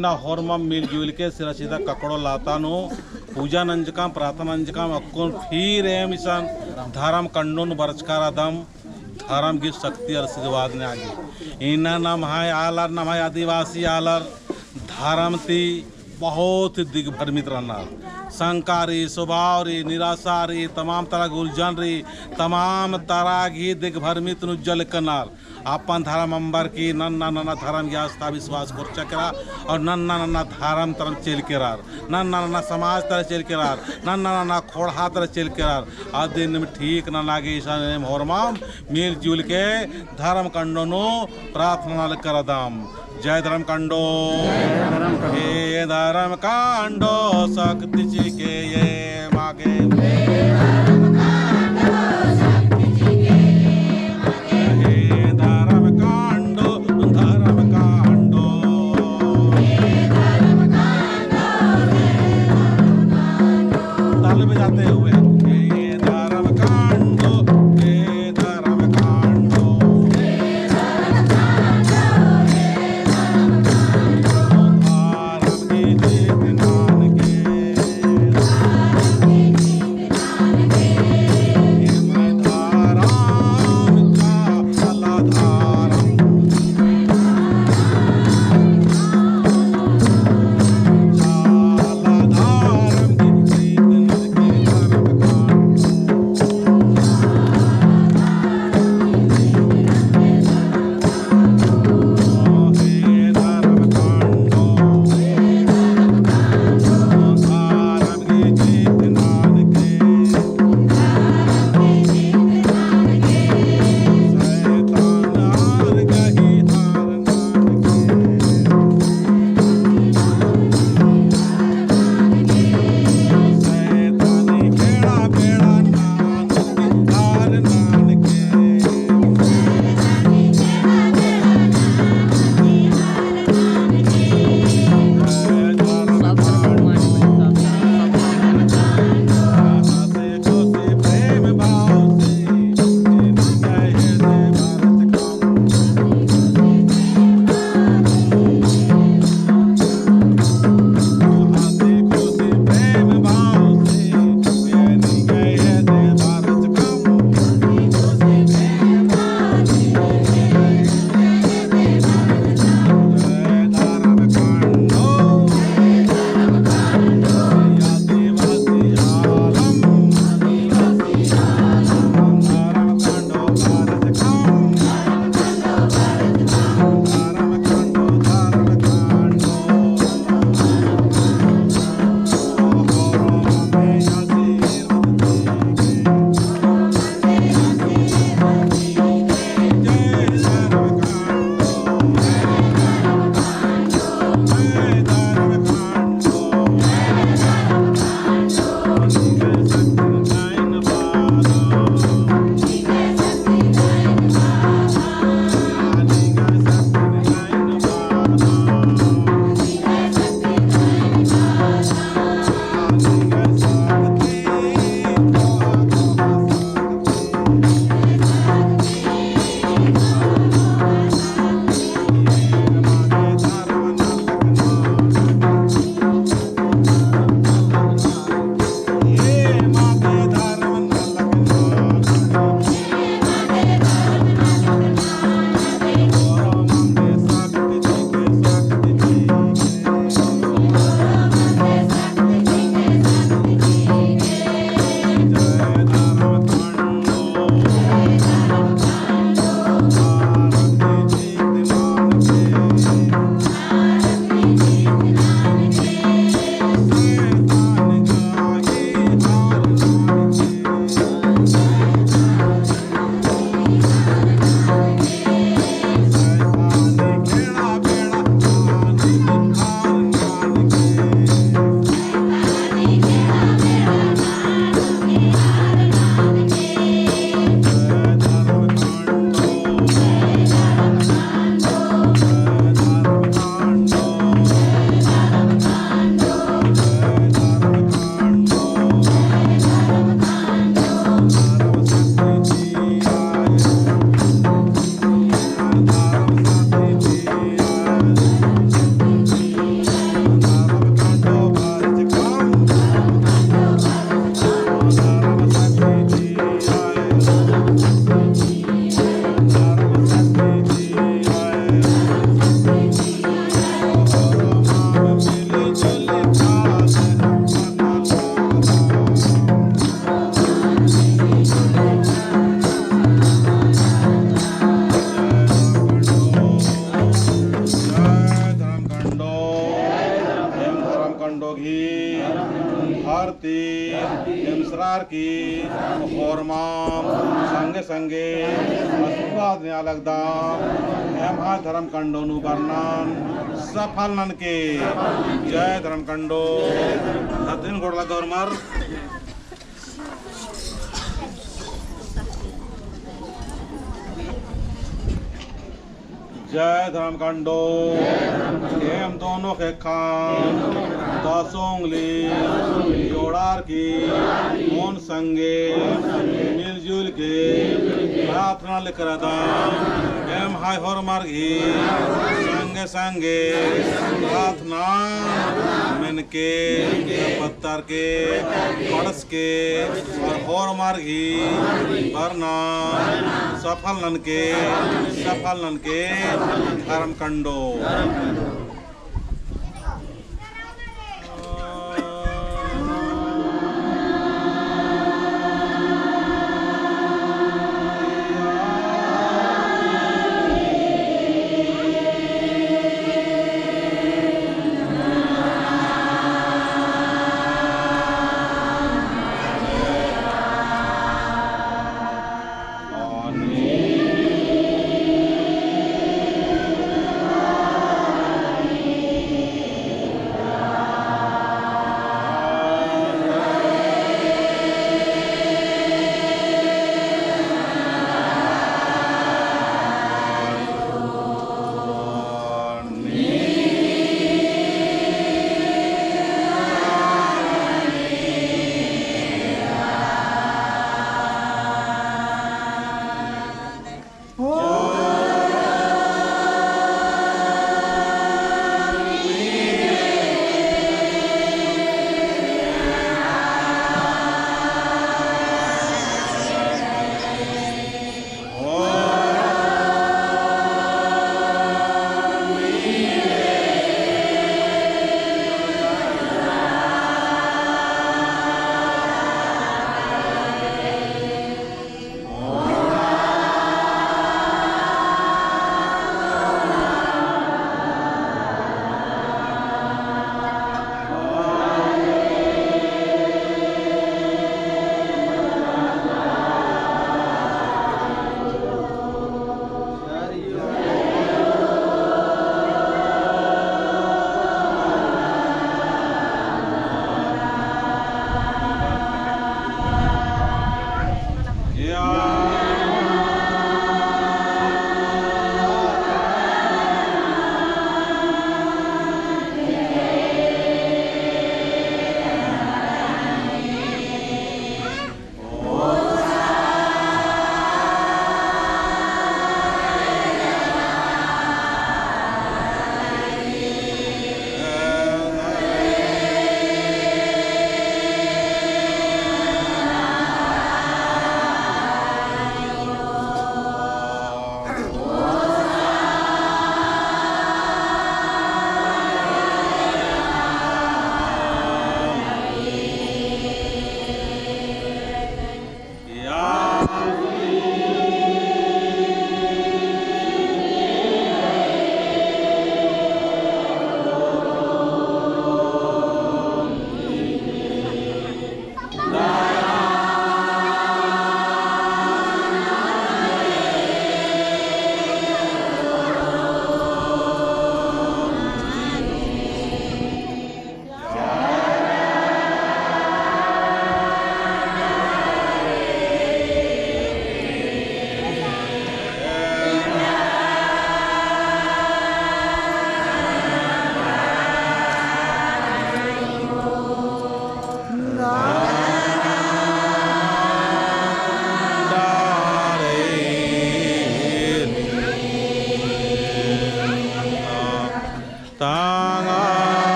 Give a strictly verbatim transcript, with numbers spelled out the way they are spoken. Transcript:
इन्ना होरमम मिलजुल के सिरा सीधा ककड़ो लाता नू पूजा नंजकम, प्रार्थना नंजकम, अक्कुन फिर एम इसन धरम कंडो नू बरचका रअदम। धरम गही शक्ति आर आशीर्वाद नना गे। इन्ना नम्है आलर, नम्है आदिवासी आलर धरम ती बहुत दिग्भ्रमित रअनर। शंका रई, स्वभाव रई, निराशा रई, तमाम तरह गही उलझन रई, तमाम तरह गही दिग्भ्रमित नू उज्जा लक्कनर। अपन धरम अम्बर की नन्ना नन्ना धरम गही आस्था विश्वास कोरचा केरा और नन्ना नन्ना धरम तरम चइल केरर, नन्ना नन्ना समाज तरम चइल केरर, नन्ना नन्ना खोड़हा तरम चइल केरर। अदिन ठीक नना गे इसन एम होरमम मिलजुल के धरम कंडो नू प्रार्थना नना लगदम। जय धरम कंडो। जय धरम कंडो। हे धरम कंडो शक्ति चिके ये मागे। हे धरम कंडो, धरम कंडो। ताल बजाते हुए। हे धरम कंडो, हे धरम कंडो। धरम की जीत नानके। सरकार की होरमाम संगे संगे आशीर्वाद नेआ लगदम। एम्है धर्म कंडो नू बरनन सफल ननके। जय धर्म कंडो। धरती नू गोड़ लग्गा होरमर। जय धर्म कंडो। एम दोनों ख़ेक्खन दसों उंगली जोड़ारकी ओन संगे मिलजुल के प्रार्थना लेकरदम। एम्है होरमर गही संगे संगे प्रार्थना मेनके पत्तर के पड़स के और होरमर गही बरना सफल ननके, सफल ननके धर्म कंडो।